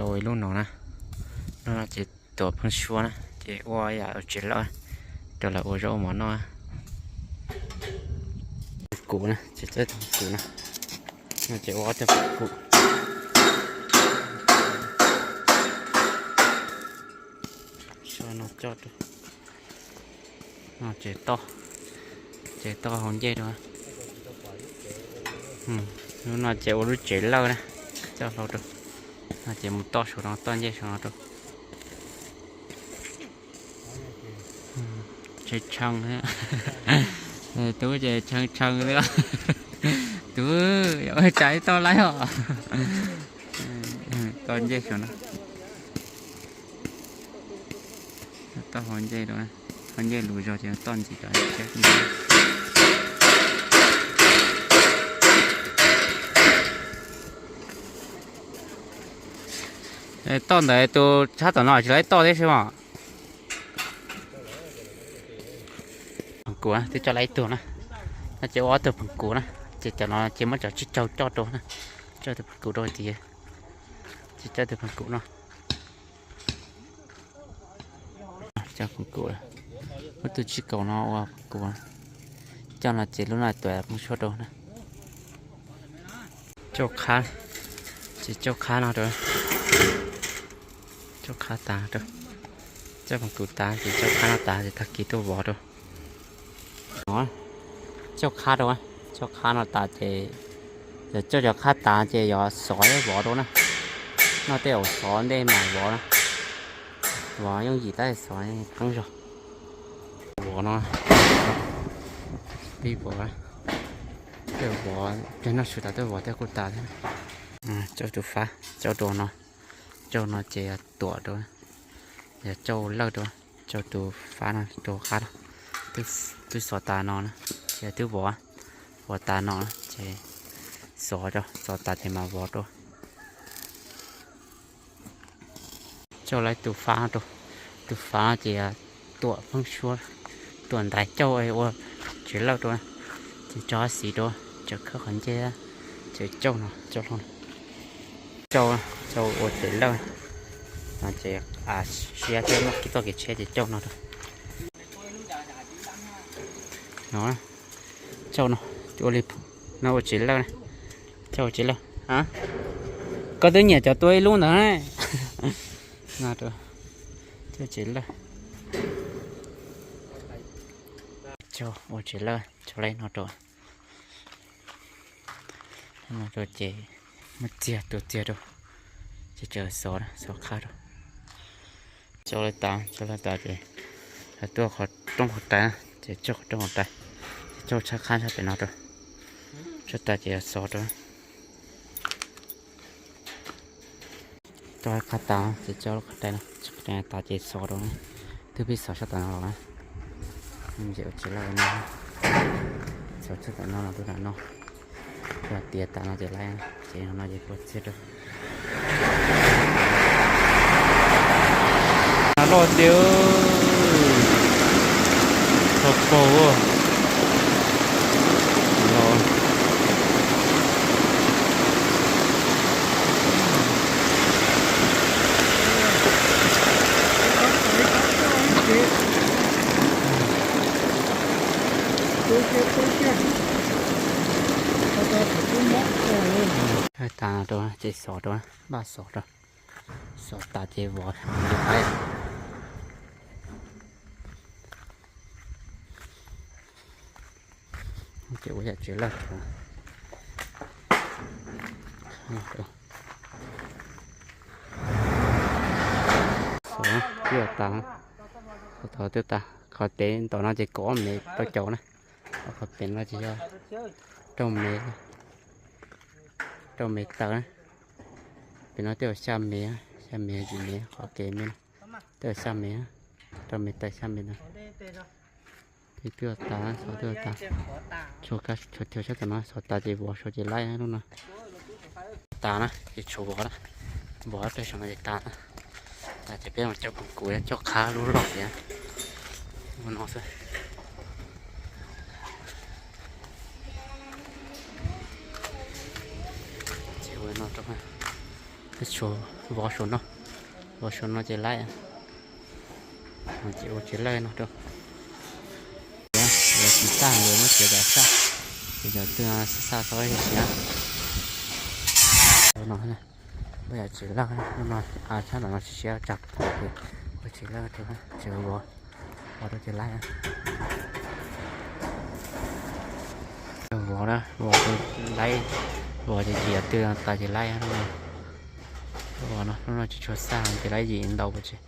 Ua ib lub no na, lub no ces tuam pheeb suab na, ces ua yam tsev lawj rau lawv ua zaub ua mov noj. Kuv na, ces txawj kuv na, no ces ua ob tug kuv. Sau no coj rau. No ces toj, ces toj hauv ncej rau. Lub no ces ua lub tsev lawj na, coj hlau rau. No ces mus toj saum no, toj ncej saum no rau. Tshee tshee, tub ces tshee tshee li. Tub, tsa ib toj laib os. Toj ncej saum no. Toj hauv ncej rau, hauv ncej lus zog ces toj ntxiv rau. Toj ntawd tus tshab tom no tsis laib toj thiab sib mos. Pheem kuv twb coj laib ib tug na, no ces ua ob tug pheem kuv na, ces cov no ces muab cov tsib caug coj rau na, coj tus pheem kuv rau tias, ces coj tus pheem kuv no. Coj pheem kuv, muab tus tsib kaum no ua pheem kuv, coj no ces lub no tuam pheeb suab rau na. Coj qhab, ces coj qhab no rau, coj qhab tas rau, coj pheem kuv tas ces coj qhab no tas ces tag kis tuaj vov rau. Coj qhab rau, coj qhab no tas ces, yog coj cov qhab tas ces yog xov thiab vov rau na. Noj tej zaum xov ntej mas vov na, vov yooj yim tab sis xov qeeb zog. Vov no, pib vov, tej vov, tej noj su tas tej vov tej kuj tas thiab. Coj tus fab coj rau no, coj no ces yog tuam rau, yog coj lawj rau, coj tus fab no rau qab, twb xov tas no na, ces twb vov, vov tas no na ces xov rau, xov tas ces mas vov rau. Coj lawm tus fab no rau, tus fab no ces tuam pheeb suab, tuam ntais cauj ua tsev lawj rau, ces tso xis rau, tseem khawb qhov ncej, ces cauj no, cauj hlo, cauj, cauj ua tsev lawj no ces siab thiab muaj txoj kev tshiab ces cauj no rau. No, cauj no, ua li no ua tsev lawj, cauj ua tsev lawj. Koj twb nyiam cov tua ib lub ntawd na. No rau, cauj tsev lawj, cauj ua tsev lawj, cauj lawm no rau, no rau ces muab txiag tua txiag rau, ces tseem xov, xov qhab rau. Cauj lawm tas, cauj lawm tas ces tuaj qhov rooj qhov rais, ces cauj qhov rooj qhov rais, ces cauj tshab qhab tshab pem no rau, tshab tas ces xov rau. Cauj qhab tas ces cauj lub qhov rais no, qhov rais tas ces xov rau na. Twb pib xov sab tom no los na. Ces ua tsev lawj no, xov sab tom no los rau nram no. Ua tiav tas no ces lawm, ces no ces tua txiag rau. Loj tiag, txog paug los. Tas rau ces xov rau, npaj xov rau, xov tas ces vov. Ces ua yam tsev lawj rau. Xov twb tas, xov twb tas, qhov tev ntom no ces kaum ob mev tau caum na, qhov pem no ces yog rau mev, rau mev taw na. Pem no twb yog xya mev, xya mev yim mev qhov kev me no, twb yog xya mev, rau mev taw xya mev ntawd. Ces twb tas, xov twb tas, tshuav kab tshuav thawv sab tom no, xov tas ces vov suav ces laib lub no. Tas na ces tshuav vov na, vov rau saum no ces tas na. Tas ces peb mus coj phoom kuv coj qhab lub loj tias ua no xwb. Ces ua no rau, Tshuav vov saum no, vov saum no ces laib, ces ua tsis laij no rau. Vov tsis tag, yuav muab txiav kom tag, ces cov twg xab xab xov siav no, ua yam tsis laij no, sab nram no siav tsam ua tsis laij rau, tsis vov, vov rau ces laib. Vov na, vov ces laib, vov ces yim twg tas ces laib no. Vov no, lub no tsis tshua xab ces laib yim ntau pes tsawg.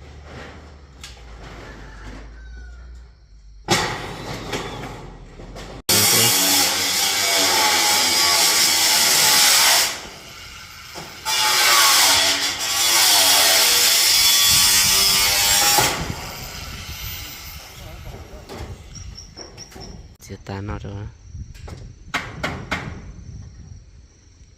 Txiav tas no rau.